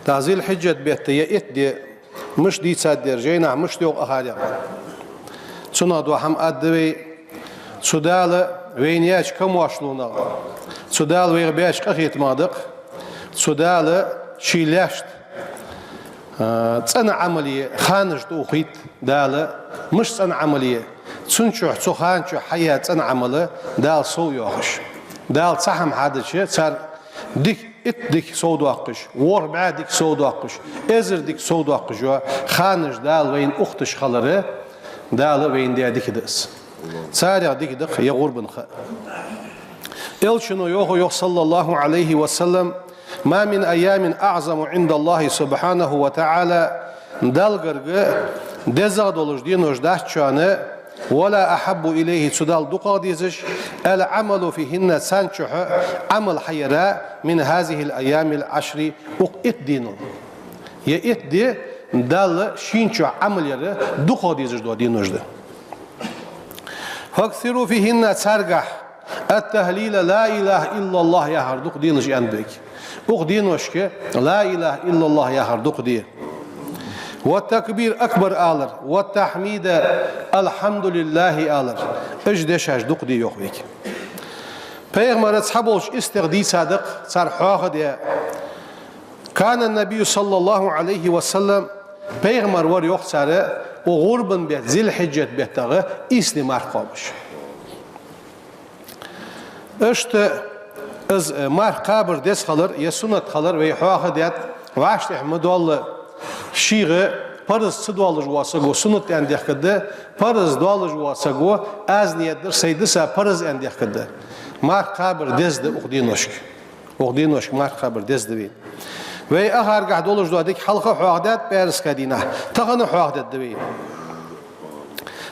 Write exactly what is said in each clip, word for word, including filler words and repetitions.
ТӀаккха Зуль-Хьиджат бетта я итт ди мишта дийцад дера жайнахь, мишта йоах ахарехь. Цунах дола хӀама аргда вай, цу Дала вайна яьча камоаршалонах, цу Дала вайх баьча къахетамах да-кх, цу Дала ший лаьшта, а, цӀена Ӏамал е ханаш тӀаухийт Дала, мишта цӀена Ӏамал е, цун чухь, цу хана чухь хьаяь цӀена Ӏамал Дала сов йоаккхаш. Дала цхьа хӀама хьадича, цар дика, итт дика сов доаккхаш, ворхӀ бӀаь дика сов доаккхаш, эзар дика сов доаккхаш йола ханаш Дала вайна ухийташ хилар, Дала вайна даь дика да из. Царех дика да-кх ер гӀурбан ха. Элчано йоах, йоах, صلى الله عليه وسلم: «ما من أيام أعظم عند الله سبحانه وتعالى», Далла гарга дезагӀа долаш денош дац шоана, «ولا أحب إليه», цу Далла дукхагӀа дезаш, «العمل فيهن», царна чухь Ӏамал хьаяр, «من هذه الأيام العشر», укх итт дийнал. Ер итт ди Далла шийна чухь Ӏамал яр дукхагӀа дезаш дола денош да. «فأكثروا فيهن», царгахь, «التهليل», لا إله إلا الله яхар дукха делаш аьннад вайга. Укх деношка «لا إله إلا الله» яхар дукха де. «والتكبير», акбар алар, «والتحميد», «الحمد لله» алар. Уж дешаш дукха де йоах вайга. Пайхамара цхьаболча истех дийцад-кх, цар хьоахадаь. «كان النبي صلى الله عليه وسلم», пайхамар вар йоах цар, укх гӀурбан бетта, Зуль-Хьиджат беттагӀа ийс ди марха кхоабаш. Иштта из, э, марха кхабар деза хилар е суннат хилар вай хьоахадаьд, вӀаштӀехьа ма доалла, шийга параз ца доаллаш вола саго суннат аьнна дехкад, параз доаллаш вола саго аз нийят дар, сай да са параз аьнна дехкад. Марха кхабар деза да укх деношка. Укх деношка марха кхабар деза да вайна. Вай ахаргахь долаш дола дика хьалха а хьоахадаьд пӀаьраска дийнахь, тахан а хьоахадергда вай.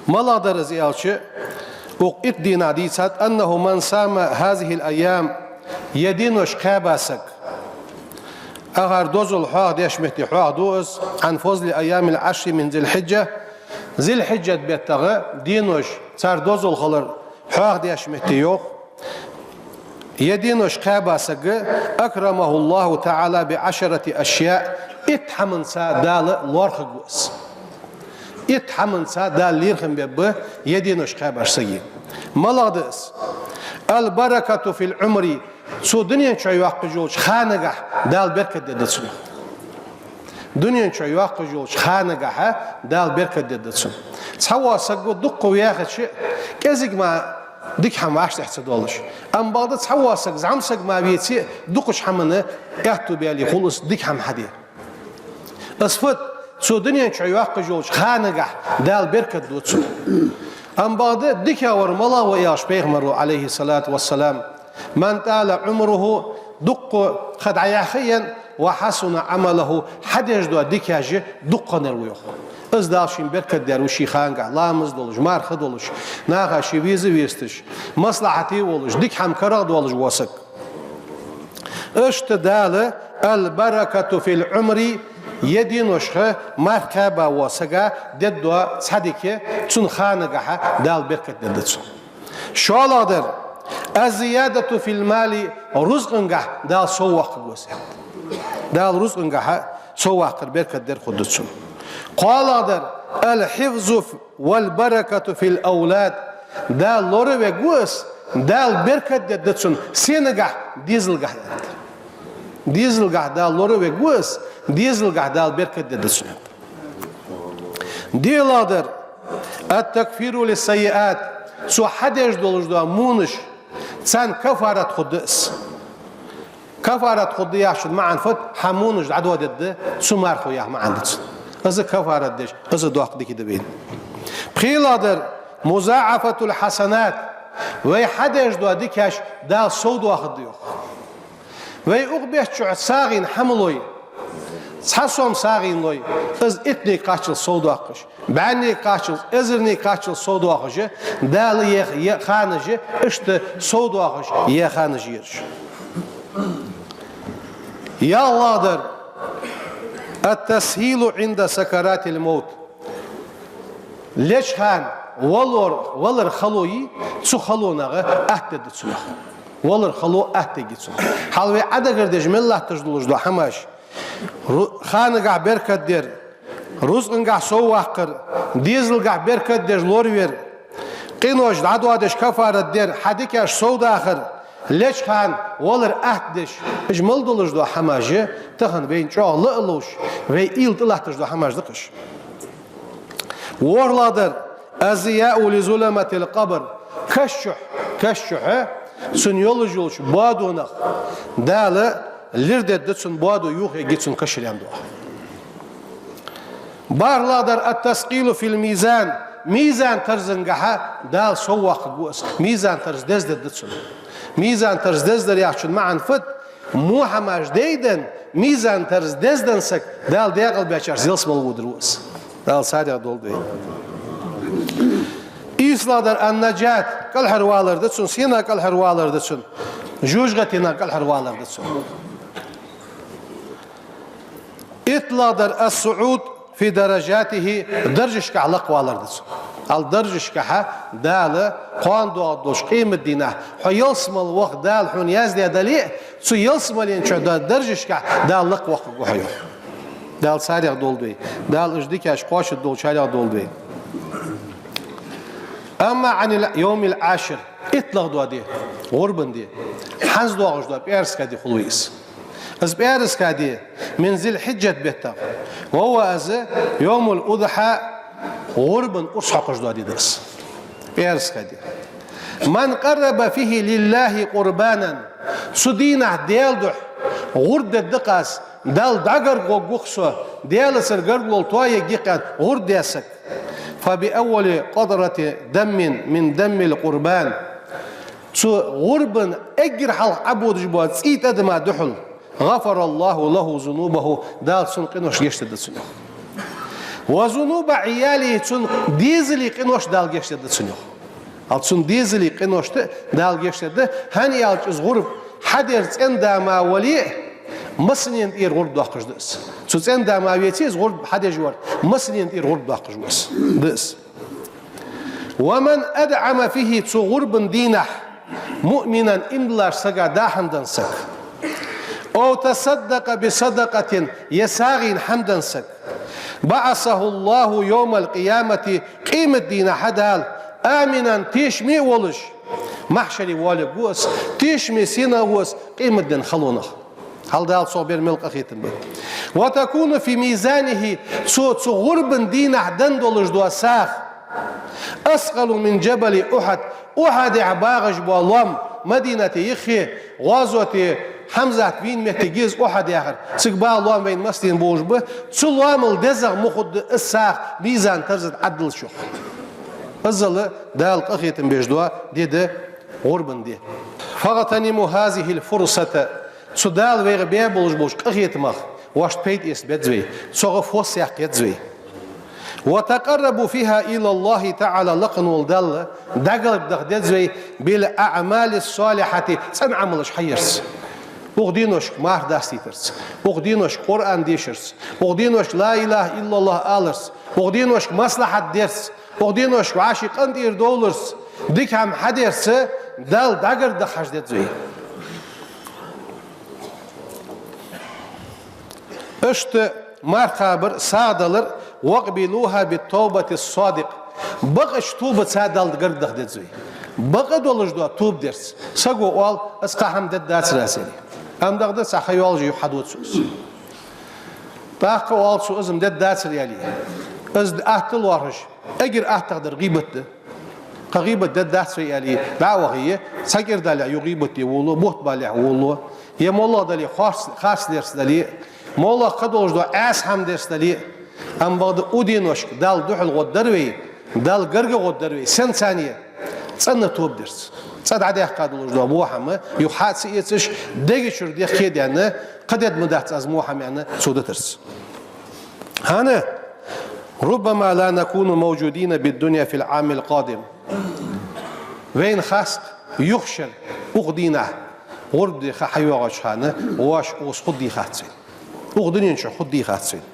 МалагӀа дар из аьлча, укх итт дийнахь дийцад: «أنه من صام هذه الأيام», ер денош кхаьба саг. Ахар дозал хьоахадеш метте хьоахаду из: «عن فضل أيام العشر من ذي الحجة», Зуль-Хьиджат беттагӀа денош, цар дозал хилар хьоахадеш метте йоах. Ер денош кхаьба саг, «أكرمه الله تعالى بعشرة أشياء», итт хӀаманца Дала лоархӀаргва из. Итт хӀаманца Дала лерхӀам бергба ер денош кхаьбача сага. МалагӀа да из? «البركة في العمر», цо дунен чу йоаккхаш йолча ханагахь Дала беркат дергда цунна. Дунен чу йоаккхаш йолча ханагахь Дала беркат дергда цунна. Цхьавола саг ва дукха вехача, кӀезига мара дика хӀама вӀаштӀехьа ца доалаш. Амма бакъда цхьавола саг, зӀамсаг мара веце, дукхача хӀаман аьттув баьле хул из дика хӀама хьаде. Из фуд, цо дунен чу йоаккхаш йолча ханагахь Дала беркат ду цунна. Амма бакъда дикагӀвар малагӀа ва аьлча, пайхамара, عليه الصلاة والسلام: «من طال عمره», дукха ха дӀаяхъяьнна, «وحسن عمله», хьадеш дола дикаш дукха хиннар ва йоах. Из Дала шийна беркат даьр ва ший ханагахь, ламаз долаш, марха долаш, наха ший веза весташ, маслахьате волаш, дика хӀама карагӀдоалаш вола саг. Иштта Дала «البركة في العمر», ер деношка марха кхаьба вола сага дергдола цхьа дика, цун ханагахь Дала беркат дергда цунна. ШоллагӀдар: «الزيادة في المال», рузкъангахь Дала сов воаккхаргва из. Дала рузкъангахь сов ваккхар беркат дар хургда цунна. КхоалагӀдар: «الحفظ والبركة في الأولاد», Дала лоравергва из, Дала беркат дергда цунна сенагахь, дезалгахь аьннад. Дезалгахь Дала лоравергва из, дезалгахь Дала беркат дергда цунна аьннад. ДиълагӀдар: «التكفير للسيئات», цо хьадеш долаш дола вонаш, царна каффарат хургда из. Каффарат хургда яхачун маӀан фуд? Хьа вонаш дӀадоадергда цу мархо яха маӀан да цун. Из каффарат деш, из доккха дика да вайна. ПхелагӀдар: «مضاعفة الحسنات», вай хьадеш дола дикаш Дала сов доахаргда йоах. Вай укх бетта чухь сагӀийна хӀама лой, цхьа сом сагӀийна лой, из иттанга кхаччалца сов доаккхаш, бӀаьннега кхаччалца, эзарнега кхаччалца сов доахаш, Дала ер, ер ханаш иштта сов доахаш, ер ханаш ераш. ЯлхлагӀдар: «التسهيل عند سكرات الموت». Леча хана валар, валара хало я, цу халонагӀа атта дергда цунах. Валара хало атта дергда цунах. Хьал вай Ӏодагардеш мел латташ долаш дола хӀамаш, Ру-, ханагахь беркат дар, рузкъангахь совваккхар, дезалгахь беркат деш лоравар, къинош дӀадоадеш кафарат дар, хьа дикаш совдахар, леча хана валар атта деш, уж мел долаш дола хӀамаш, тахан вайна чӀоагӀа ла а ловш, вай уйла тӀалатташ дола хӀамаш да-кх уж. ВорхӀлагӀдар: «الضياء لظلمة القبر». Каш чухь, каш чухь цунна йолаш йолча боадонах Дала лир дергда цунна, боадо юхаергья цунна кашара, аьнна да. БархӀлагӀдар: «الثقيل في الميزان». Мизан-тарзангахьа Дала совваккхаргва из. Мизан-тарз дездергда цунна. Мизан-тарз дездар яхачун маӀан фуд? Во хӀамаш дайденна, мизан-тарз дездан саг Дала декъалбаьчарца ялсмала водар ва из. Дала царех долда вай. ИйслагӀдар: «النجاة», кӀалхарвалар да цунна, сенах кӀалхарвалар да цунна, жожагӀатенах кӀалхарвалар да цунна. ИттлагӀдар: «الصعود في درجاته», даржашкахь лакхвалар да цунна. Хьал даржашкахьа Дала кхоана доагӀаш долча къематдийнахьа хьо ялсмала ваха Дала хьона яздаь дале а, цу ялсмален чу да-, даржашкахь Дала лакхвоаккхаргва хьо, йоах. Дала царех долда вай. Дала уж дикаш кхоачаш долчарех долда вай. أما عن اليوم العاشر, иттлагӀа дола ди, гӀурбан ди, хӀанз доагӀаш дола пӀаьраска ди хул вай из. Из пӀаьраска ди من ذي الحجة беттах, وهو из يوم الأضحى, гӀурбан урс хьокхаш дола ди да из. ПӀаьраска ди. «من قرب فيه لله قربانا», цу дийнахьа Даьла духьа гӀурба дергда-кх аз, Далла дӀагаргагӀоргва-кх со, Даьлацара гаргало тоаергья-кх аьнна гӀурба даь саг, «فبأول قطرة دم من دم القربان», цу гӀурбан эггара хьалха Ӏободаш бола цӀий тӀадама духьал, «غفر الله له ذنوبه», Дала цун къинош гешт дергда цунна, йоах. «وذنوب عياله», цун дезала къинош Дала гешт дергда цунна, йоах. Хьал цун дезала къиношта Дала гешт дергда, хӀана аьлча из гӀурба хьадер цӀен-да ма вале а, массанена тӀера гӀурба доаккхаш да из. Цу цӀен-да ма веце из гӀурба хьадеш вар, массанена тӀера гӀурба доаккхаш ва из. Да из. «ومن أطعم فيه», цу гӀурбан дийнахьа, «مؤمنا», иман долча сага даа хӀама денна саг, «أو تصدق بصدقة», е сагӀийна хӀама денна саг, «بعثه الله يوم القيامة», къематдийнахьа Дала, «آمنا», тешаме а волаш, махьшаре воалавергва из, тешаме сенах а ва из, къематден халонах. Хьал Дала цох бер мел къахетам ба. «وتكون في ميزانه», цо цу гӀурбан дийнахьа денна долаш дола сагӀа, «أثقل من جبل أحد», Ухьудехьа багӀаш бола лоам, Мадинате юххе, гӀазоте Хьамзат вийна моттиг я из Ухьуд яхар. Цига багӀа лоам вайна массанена бовзаш ба, цу лоамал дезагӀа ма хургда из сагӀа мизан-тарза тӀа Ӏаддалча, йоах. Иззал Дала къахетам беш дола ди да гӀурбан ди. «فاغتنموا هذه الفرصة», цу Дала вайга баь болаш болча къахетамах вайна пайда эца беза вай, цох фос яккха еза вай. «وتقربوا فيها إلى الله تعالى», лакха вола Далла дӀагарга даха деза вай, «بالأعمال الصالحة», цӀена Ӏамалаш хьаярца. Укх деношка марха дастийтарца, укх деношка Къуръан дешарца, укх деношка «لا إله إلا الله» аларца, укх деношка маслахьат дерца, укх деношка вӀаший къинтӀера довларца, дика хӀама хьадерца, Далла дӀагарга даха хьажа деза вай. Иштта марха кхабар, сагӀа далар, «وقبلوها بالتوبة الصادقة». Бакъача тобаца Далла гарга даха деза вай. Бакъ долаш дола тоба дерца. Саго оал: «Аз кхы хӀама дергдацар аз», — аьле. Амма дагадоагӀа, цхьа ха йоаллаш юха хьадода сона из. ТӀаккха оал цо: «Аз-м дергдацар», — аьле. Из атта лоархӀаш, эггара аттагӀа дар гӀийбат да. Кхы гӀийбат дергдац вай аьле, дӀа а вахе, цхьа кӀира далехь юха гӀийбат де волаву, бутт балехь волаву, е моллагӀа дале, харц, харц дерца дале, моллагӀа кхы долаш дола Ӏаьса хӀама дерца дале, амма бакъда укх деношка Далла духьал гӀоргдар вай, Далла гарга гӀоргдар вай, сенца аьлча, цӀена тоба дерца. ЦӀа дӀадаьккха долаш дола во хӀама юха хьа а ца эцаш, дега чура дехке а даьнна, кхы дергдац аз во хӀама аьнна, цо дитарца. ХӀана: «ربما لا نكون موجودين بالدنيا في العام القادم». Вайна хац-кх юха шера, укх дийнахьа, гӀурба ди ха хьайоагӀача хана, вай укхаза хургдий хац вайна. Укх дунен чу хургдий хац вайна.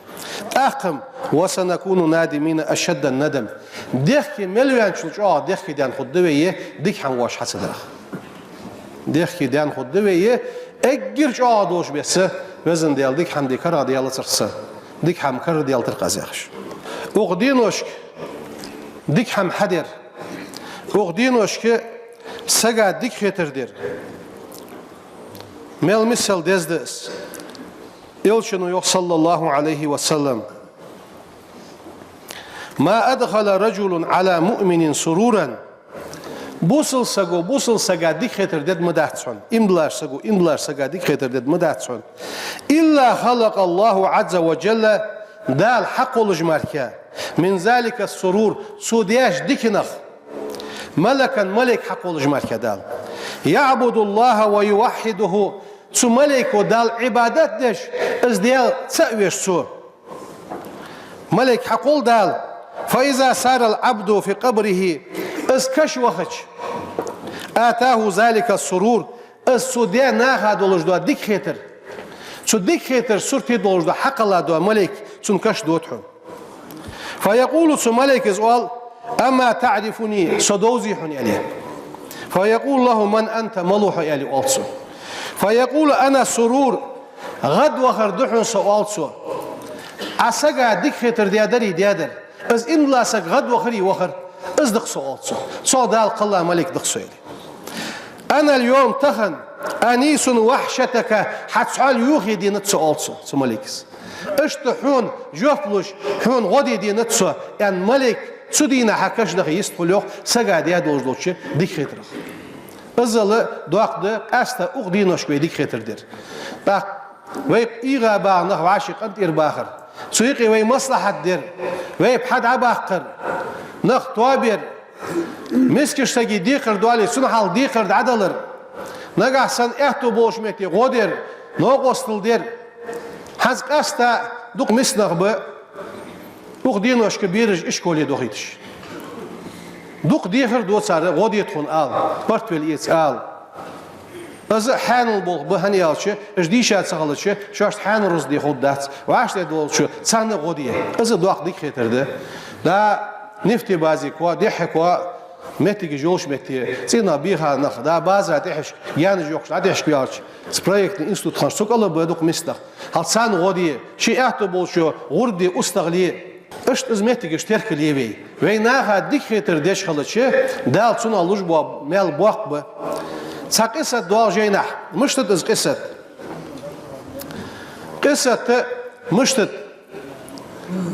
ТӀаккха-м: «وسنكون نادمين أشد الندم». Дехке мел ваьнначул чӀоагӀа дехке даьнна хургда вай, дика хӀама вай хьа ца дарах. Дехке даьнна хургда вай, эггара чӀоагӀа долча бесса Везан Даьла, дика хӀама де карагӀдалацар са, дика хӀама караргдалийтар-кх аз, яхаш. Укх деношка дика хӀама хьадер. Укх деношка сага дика хетар дер. Мел мисал деза да из. Элчано йоах, صلى الله عليه وسلم: «ما أدخل رجل على مؤمن سرورا». Бусалба саго бусалба сага дика хетар дергдац хьона. Иман долаш саго иман долаш сага дика хетар дергдац хьона. «إلا خلق الله عز وجل», Дала хьакхоллаш мара, «من ذلك السرور», цо деш диканах, «ملكا», малайк хьакхоллаш мара Дала. «يعبد الله ويوحده», цу малайко Далла Ӏибадат деш, из Даьла цаӀ веш цо. Малайк хьакхолл Дала. «فإذا سار العبد في قبره», из каша вахача, «أتاه ذلك السرور», из цо деш наха долаш дола дика хетар. Цу дика хетара сурте долаш дола хьакхелла дола малайк цун каша дода хьона. «فيقول», цу малайко из оал: «أما تعرفني», со довзий хьона, аьле. «فيقول له: من أنت», малув хьо, аьле, оал цо. «فيقول: أنا سرور», гӀадвахар да хьона со, оал цо. Ӏа сага дика хетар даьдар, даьдар. Из иман дола саг гӀадвахар, вахар. Из да-кх со, оал цо. Цо Дала кхелла малайк да-кх со, аьле. «أنا اليوم», тахан, «أنيس وحشتك», хьа цхьоал йохаеш денадац со, оал цо, цу малайко. Иштта хьона жоп луш, хьона гӀо де денадац со, аьнна, малайк цу дийнахьа хьа каша даха йистхул, йоах, сага деш долаш долча дика хетарах. Иззал доккха да къаьстта укх деношка вай дика хетар дер. ТӀаккха вай эгӀа багӀа нах вӀаший къинтӀера бахар, цу юкъе вай маслахьат дер, вай пхьа дӀабаккхар, нах тоабер, мискача сага декхар доале, цун хьалха декхар дӀадалар, нагахьа санна аьттув болча метте гӀо дер, новкъостал дер. ХӀанз къаьстта дукха миска нах ба укх деношка бераш ишколе дохийташ. Дукха дехар ду цар, гӀо де тхона ала, портфель эца ала. Из хьанал болх ба, хӀана аьлча, уж дийша ца хилча, шоашта хьанал рузкъа де хургдац, вӀаштӀехьа долчо царна гӀо де. Из доккха дика хетар да. Да, нефтебазе кхо, дехьа кхо, моттигаш йолча метте, цӀенах бийха нах, да, базара тӀехьашка, гаьнаш йохкаш, дӀатӀехьашка ваьлча, цу проектни институт хиннача, цу кӀала ба дукха миска нах. Хьал царна гӀо де, ший аьттув болчо гӀурба де, устагӀа ле. Иштта из моттигаш теркал е вай. Вай наха дика хетар деш хилча, Дала цунах луш бола маьл боккха ба. Цхьа къиссат доагӀа жайнашка. Мишта да из къиссат? Къиссат мишта да?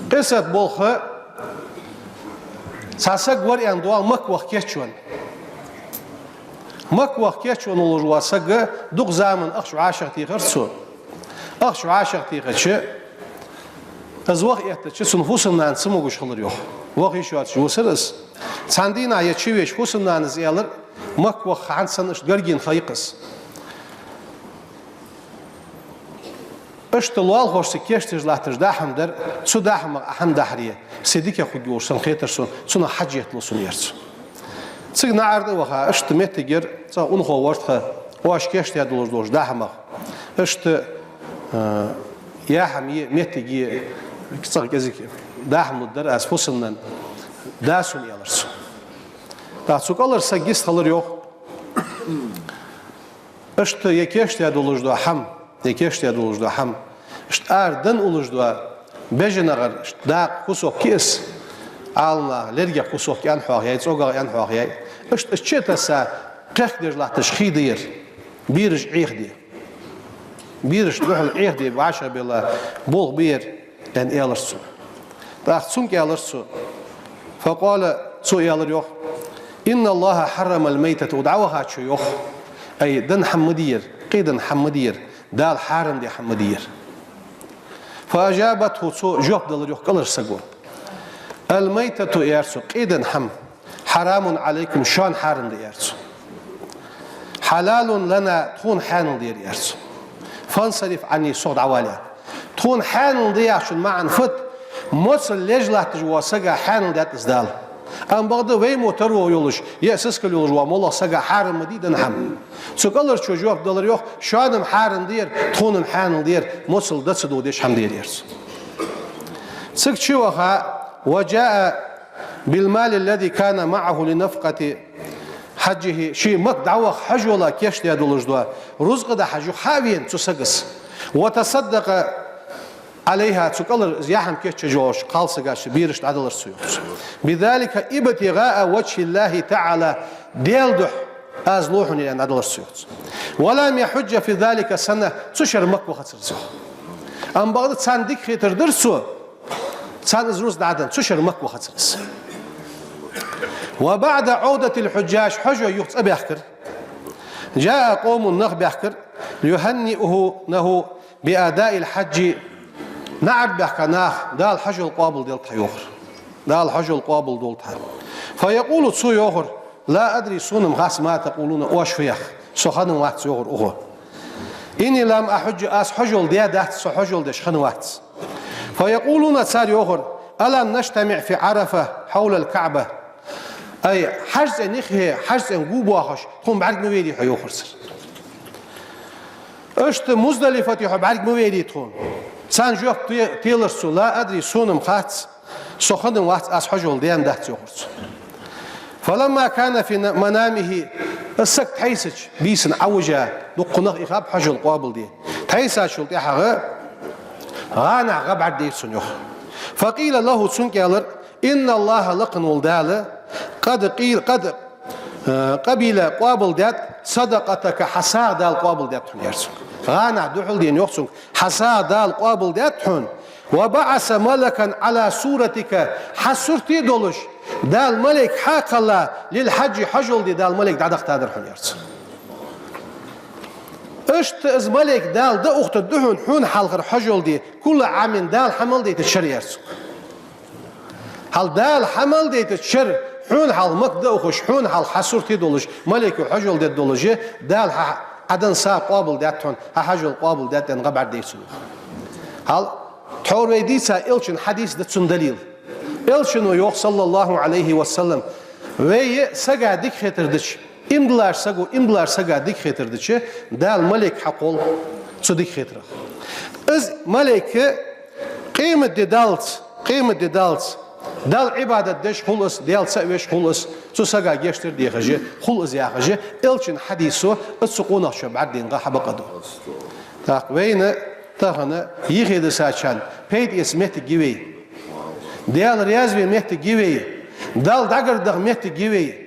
Къиссат болх: цхьа саг вар аьнна доагӀа Макка ваха кийчвенна. Макка ваха кийчвенна волаш вола саг дукха заман ахча вӀашагӀтехар цо. Ахча вӀашагӀтехача, из ваха эттача, цун фусам-нана ца могаш хилар, йоах. Ваха йиш йоацаш висар из. Цхьан дийнахьа е чувеча фусам-нанас аьлар: «Макка ваха хӀанз санна иштта гаргга ха я-кх из. Иштта лоалахошца кийчдеш латташ даа хӀама дар, цу даа хӀамах Ӏа хӀама дахьаре, се дика хургйолаш санна хетар сона, цунах хьажа етталу сона», — аьлар цо. Цига наӀара тӀа ваха, иштта моттиг яр, цӀагӀа унахо вар тха, оаш кийчдаь долаш долча даа хӀамах. Иштта, э, яа хӀама е, моттиг е, цӀагӀа кӀезига даа хӀама лургдар аз фусам-нанна, да сона, аьлар цо. ТӀаккха цу кӀалара саг йистхилар, йоах. Иштта е кийчдаь долаш дола хӀама, е кийчдаь долаш дола хӀама, иштта ара денна уллаш дола бежанагӀара, иштта дакъа кусок я из, Ӏаламнаха лергах кусок аьнна хьоахаяьй, цӀогах аьнна хьоахаяьй. Иштта из чу а тесса, кхехкадеш латташ хий да ер, бераш Ӏехаде. Берашта духьал Ӏехаде вӀашагӀбелла болх ба ер, аьнна, аьлар цо. ТӀаккха цунга аьлар цо. «فقال», цо аьлар, йоах: «إن الله حرم الميتة», укх дӀавахачо йоах. Ай, денна хӀама ма дий ер, къе денна хӀама ма дий ер, Дала хьарам даь хӀама ма дий ер. «فأجابته», цо жоп делар, йоах, кӀалара саго: «الميتة», аьлар цо, къе денна хӀама, «حرام عليكم», шоана хьарам да, аьлар цо. «حلال لنا», тхона хьанал да ер, аьлар цо. «فانصرف عني», сох дӀавала. Тхона хьанал да яхачун маӀан фуд? Моцал леш латташ вола сага хьанал даьд из Дала. Амма бакъда вай мо таро йолаш, е сискал йолаш вола моллагӀа сага хьарам ма дий денна хӀама. Цу кӀаларчо жоп делар, йоах: «Шоана-м хьарам да ер, тхона-м хьанал да ер, моцал да ца додеш хӀама да ер», — аьлар цо. Цига чу ваха, «وجاء بالمال الذي كان معه لنفقة حجه», ше Макка дӀаваха хьажола кийчдаь долаш дола рузкъа да хьажа хьавена цу саго. وتصدق عليها, цу кӀалхара из яхьам кийчъеш йолча кхалсагага бераш дӀадалар цо, йоах цо. بذلك ابتغاء وجه الله تعالى, Даьла духьа аз лу хьона аьнна дӀадалар цо, йоах цо. ولم يحج في ذلك سنة, цу шера Макка вахацар из, йоах. Амма бакъда царна дика хетар дир цо, царна из рузкъа дӀаденна, цу шера Макка вахацар из. وبعد عودة الحجاج, хьажой юха цӀабаьхкар, جاء قوم, нах баьхкар, يهنئونه بأداء الحج, наӀарга баьхка нах, Дала хьажол къоабалделда хьа, йоахар. Дала хьажол къоабалдолда хьа. فيقول, цо йоахар: لا أدري, сона-м хац, ما تقولون, оаш фу йоах. Со хинна вац, йоахар укхо. إني لم أحج, аз хьажол даь дац, со хьажол деш хинна вац. فيقولون, цар йоахар: ألم نجتمع في عرفة حول الكعبة؟ Ай, Хьажа цӀен юххе, Хьажа цӀен гу боахаш, тхона бӀарга ма вайрий хьо, йоахар цар. Иштта Муздалифате хьо бӀарга ма вайрий тхона? Царна жоп те-, телар цо: لا أدري, сона-м хац, со хинна вац, аз хьажол даьнна дац, йоахар цо. فلما كان في منامه, из саг тхьайсача бийсан Ӏовижа, дукха нах ихаб хьажол къоабалде. Тхьайсачул тӀехьагӀа гӀанахьа гӀа бӀаргадайра цунна, йоах. فقيل له, цунга аьлар: إن الله, лакха вола Дала, قد قيل, قد, э, قبل, къоабалдаьд, صدقتك, хьа сагӀа Дала къоабалдаьд хьона, аьлар цунга. ГӀанахьа духьал дена йоах цунга: хьа сагӀа Дала къоабалдаьд хьона. وبعث ملكا على صورتك, хьа сурте долаш Дала малайк хьакхелла, للحج, хьажол де Дала малайк дӀадахийтадар хьона, аьлар цунга. Иштта из малайк Дала дӀаухийтаргда хьона, хьона хьалхара хьажол де, كل عام, Дала хьа мел дайтача шера, аьлар цунга. Хьал Дала хьа мел дайтача шера, хьона хьалха Макка дӀаухаш, хьона хьалха хьа сурте долаш, малайко хьажол дергдолаш, Дала хьа Ӏаденна сагӀа къоабалдаьд хьона, хьа хьажол къоабалдаьд аьнна гӀа бӀаргадайра цунна. Хьал тхьовра вай дийца Элчан хьадис да цунна далил. Элчано йоах, صلى الله عليه وسلم, вай сага дика хетар дича, иман долча саго иман долча сага дика хетар дича, Дала малайк хьакхолл цу дика хетарах. Из малайк къематди даллалца, къематди даллалца Далла Ӏибадат деш хул из, Даьла цаӀ веш хул из, цу сага гешт дар дехаш хул из, яхаш, Элчан хьадисо из цу къонахчоа бӀаргадайна гӀа хьабакъду. ТӀаккха вайна тахан йихе дисачарна пайда эца моттиг я вай. Даьла раьза ве моттиг я вай. Далла дӀагаргдаха моттиг я вай.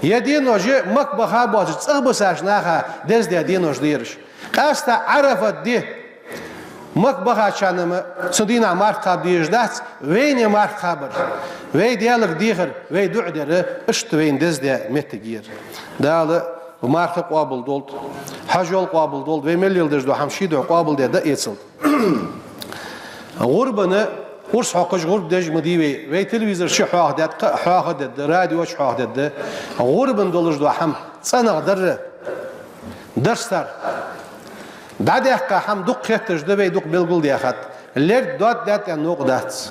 Ер денош Макка баха боацаш, цӀагӀа бисача наха деза даь денош да ераш. Къаьстта Ӏарафат ди Макка бахачарна-м цу дийнахьа марха кхаба дезаш дац, вайна марха кхабар, вай Даьлага дехар, вай дуӀа дар, иштта вайна деза даь моттиг я ер. Дала марха къоабалдолда, хьажол къоабалдолда, вай мел леладеш дола хӀама ший духьа къоабалдаь дӀаэцалда. ГӀурбана урс хьокхаш гӀурба деш ма дий вай. Вай телевизор чу хьоахадаьд, кхы а хьоахадергда, радио чу хьоахадергда. ГӀурбана долаш дола хӀама цӀенагӀа дар, дарстар. ДӀадаьккха хӀама дукха хетташ да, вай дукха белгалдаьхад. Лерг доадаьд аьнна новкъа дац.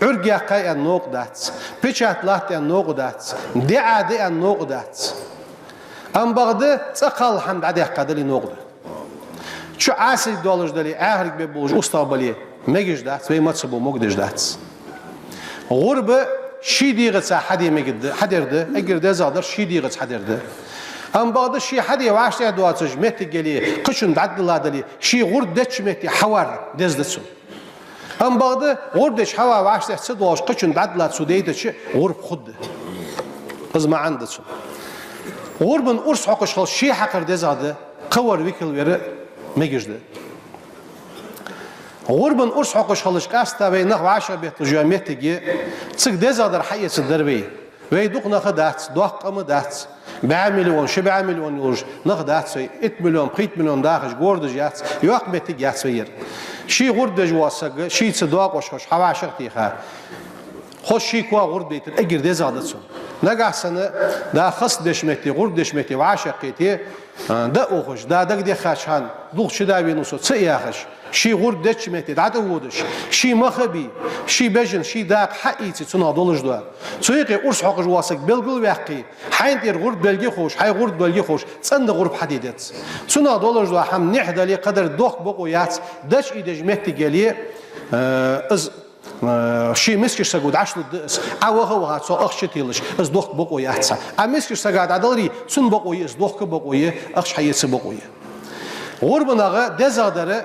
Ӏуьрг яьккхай аьнна новкъа дац. Печать латт аьнна новкъа дац. ДиӀа да аьнна новкъа дац. Амма бакъда цӀакхалла хӀама дӀадаьккха дале новкъа да. Чу Ӏасилг долаш дале, Ӏаьхарг бе болаш устагӀа бале, мегаш дац, вай мазхӀабо могадеш дац. ГӀурба ший дегӀаца хьаде мегаш да, хьадер да, эггара дезагӀа дар ший дегӀаца хьадер да. Амма бакъда ше хьаде вӀаштӀехьа доацаш моттиг яле, кхычунна дӀадилла дале, ше гӀурба деча метте хьавар деза да цунна. Амма бакъда гӀурба деча хьава вӀаштӀехьа ца доалаш, кхычунна дӀадилла цо дайтача, гӀурба хургда. Из маӀан да цун. ГӀурбана урс хьокхаш хилча ше хьакхар дезагӀа да, кхывар викал вар мегаш да. ГӀурбана урс хьокхаш хилча, къаьстта вай нах вӀашагӀбетталуш йола моттиг я, цига дезагӀа дар хьаэцаргдар вай. Вай дукха нах а дац, доккха къам а дац. БӀаь миллион, ши бӀаь миллион йолаш нах дац вай, итт миллион, пхийтта миллион дахаш городаш яц, йоккха моттиг яц вай ер. Ший гӀурба деш вола саг, шийца доакъош хилча, хьавӀашагӀтеха, хоза ший коа гӀурба дайтар эггара дезагӀа да цунна. Нагахьа санна да хаза деча метте, гӀурба деча метте вӀашагӀкхийтте, а, дӀаухаш, да дагадеххача хана, дулх чу да венав со ца яхаш, ший гӀурба деча метте дӀатӀаводаш, ший мах а бий, ший бежан, ший дакъа хьаийце цунах долаш дола. Цу юкъе урс хьокхаш вола саг белгалваьккхе, хьайна тӀера гӀурба белги ховш, хьай гӀурба белги ховш, цӀена гӀурба хьаде деза. Цунах долаш дола хӀама нихь дале, кхыдар дохка бокъо яц, дача ийдеш моттиг яле, э, из, э, ший мискача саго дӀалургда из, Ӏа ваха а ваха, цо ахча телаш, из дохка бокъо яц. Ӏа мискача сага дӀадаларе, цун бокъо я, из дохка бокъо я, ахча хьаэца бокъо я. ГӀурбанах дезагӀа дар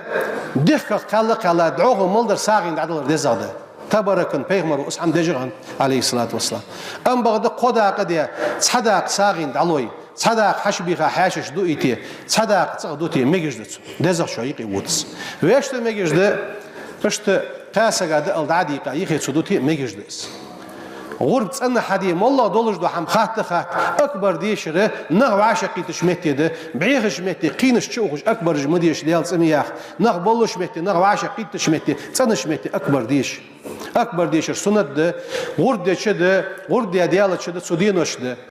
дехках кхелла-кхелла дӀахо мел дар сагӀийна дӀадалар дезагӀа да. Табаракан пайхамара из хӀама деш хиннад, Ӏалайхи ссалату вассалам. Амма бакъда кхо дакъа де, цхьа дакъа сагӀийна дӀалой, цхьа дакъа хьаьший бийха хьаьшаш дуийте, цхьа дакъа цӀагӀа дите, мегаш да цун. ДезагӀчоа юкъе вода из. Вешта мегаш да, иштта кхаь сага дӀаала дӀадийкъа, юхе цо дите, мегаш да из. ГӀурба цӀена хьаде, моллагӀа долаш дола хӀама хатта-хатта, акбар дешар нах вӀашагӀкхийттача метте да, бӀехача метте, кхийнаш чу ухаш акбараш ма деша, Даьла цӀи ма яха, нах боллача метте, нах вӀашагӀкхийттача метте, цӀенача метте акбар деша. Акбар дешар суннат да, гӀурба деча да, гӀурба де даьлча да, цу деношка да.